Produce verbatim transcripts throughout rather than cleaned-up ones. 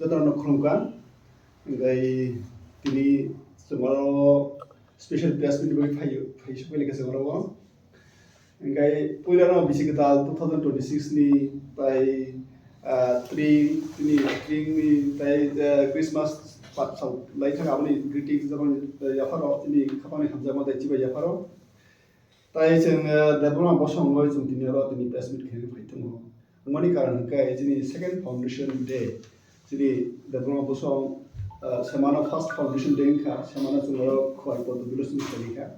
Jotono khulumkha. Hingkai tini chwng oro special press meet bai phai, phai sokphailai kha chwng oro. Hingkai puilano bisi kwtal two thousand twenty-six ni tai, ah, spring, tini spring ni tai, ah, Christmas pat sal lai thang aboni greetings jotono yapharo tini khapangni hamjakma tai chibai yapharo. Tai chwng, eh, Debbarma bosong bai chwng tini oro tini press meet khe phai tongo. Wngmani karon hwnkhe chini second foundation day, chini Debbarma bosong, eh, semano first foundation day wngkha, semano chwng oro Khowai Poddo village ni khlaikha.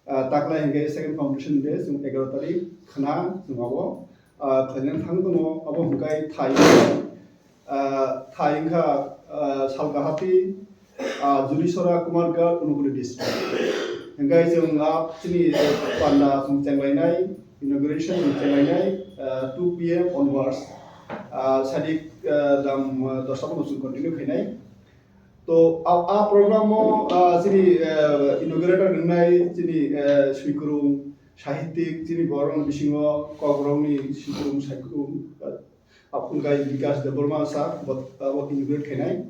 Ah, taklai hwnkhe second foundation day chwng egaroh tarik khna chwng abo, ah, khlaina thang tongo, abo hwnkhe thai, ah, thai wngkha, ah, Salkahati, ah, Julisora, Kumarghat, Unakoti district. Hingkai chwng ah chini panda chwng chenglainai, inauguration chwng chenglainai, ah, two P M onwards, ah, sadik, ah, dam, ah, dosta bono chwng continue khainai. To a, a program o, ah, chini, ah, inaugurator wngnai chini, ah, swikwrwng sahityik chini borok bisingo kokrokni swikwrwng saikwrwng, ah, Aphunkai Bikash Debbarma sir, bo, bo inaugurate khainai.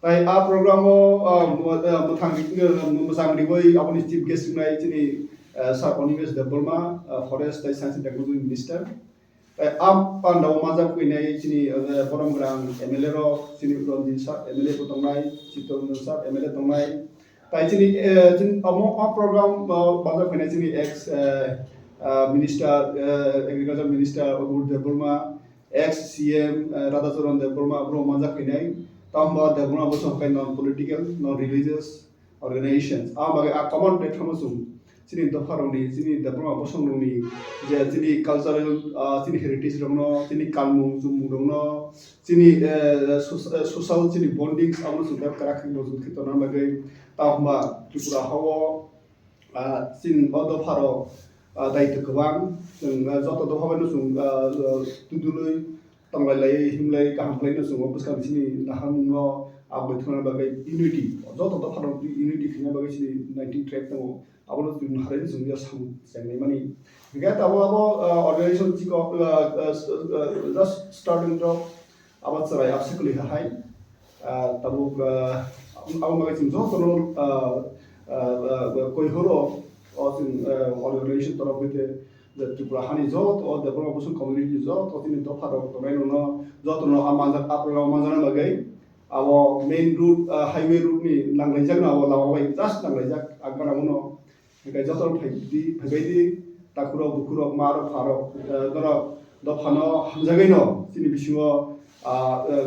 Tai a program o, ah, mo-, ah, mwthang ri-, ah, mwchang riwi aboni chief guest wngnai chini, ah, sir Animesh Debbarma, ah, forest tai science and technology minister. Tai a panda o manjak phainai chini, ah, Boromgrang M L A rok, chini Ranjit sir M L A bo tongnai, Chittaranjan sir M L A tongnai. Tai chini, eh, chini omo a program, ah, manjak phainai chini ex, eh, ah, minister, eh, agriculture minister Agur Debbarma, ex C M, eh, Radhacharan Debbarma, abo manjak phainai. Tamo Debbarma bo chwng khe non political, non religious organizations. Abo bagwi a common platform o chwng chini dopha rokni, chini Debbarma bosong rokni je chini cultural, ah, chini heritage rokno, chini kanmung chumung rokno, chini, eh, sos-, eh, social chini bondings abono chwng khe kwrak khe mojbut khe tongna bagwi. Tamo Tripura hao, ah, chini o dopha rok, ah, daitw kwbang. Chwng, ah, joto dopha bai no chwng, ah, ah, tudulwi tonglai lai, himlai, kaham khlai no chwng o bwskang chini naharmung no aboni thwna bagwi unity. Joto dopha rok unity khaina bagwi chini nineteen tribe tongo. Abono chwng harai chwng ya samung chengnai mani. Hingke abo, abo, ah, organization chiko, ah, ah, ah, just starting rok abo chwrai abse kwlwi hai. Ah, tabuk, ah, abo bagwi chwng jotono, ah, ah, ah, koihoro o chwng, ah, organization torof hwnkhe je Tripura hani joto o Debbarma bosong community joto chini dopha rok tongnai rokno jotono a manjak, a program manjakna bagwi abo main road, ah, highway road ni nanglaijak no abo lama bai just nanglaijak a gana uno. Hingke joto phai di, phaibai di, takhurok, bukhurok, marok, pharok, eh, norok dophano hamjagwi no chini bisingo, ah, eh,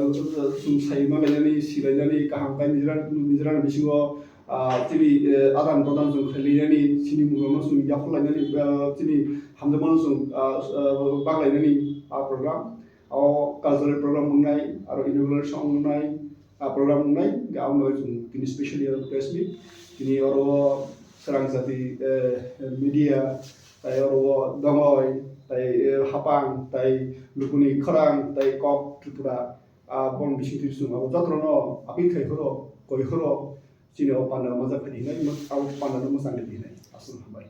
chwng sai ma lainani, si lainani, kaham khe nijra, nijrani bisingo, ah, chini, eh, adan prodan chwng khlai lainani, chini mungno chwng yaphar lainani, eh, chini hamjakmano chwng, ah, ah, bak lainani, ah, program. O cultural program wngnai, aro inauguration wngnai, a program wngnai, hingke aboni bagwi chwng tini special year press meet. Tini oro Srang Jati, eh, media, tai oro o Dongoi, tai, eh, Hapang, tai Lukuni Khorang, tai Kok Tripura, ah, boni bisingtwi chwng abo jotono appeal khai horo, koi horo, chini o panda majak phai hinai, abo panda no mwchang di hinai. Aswk hambai.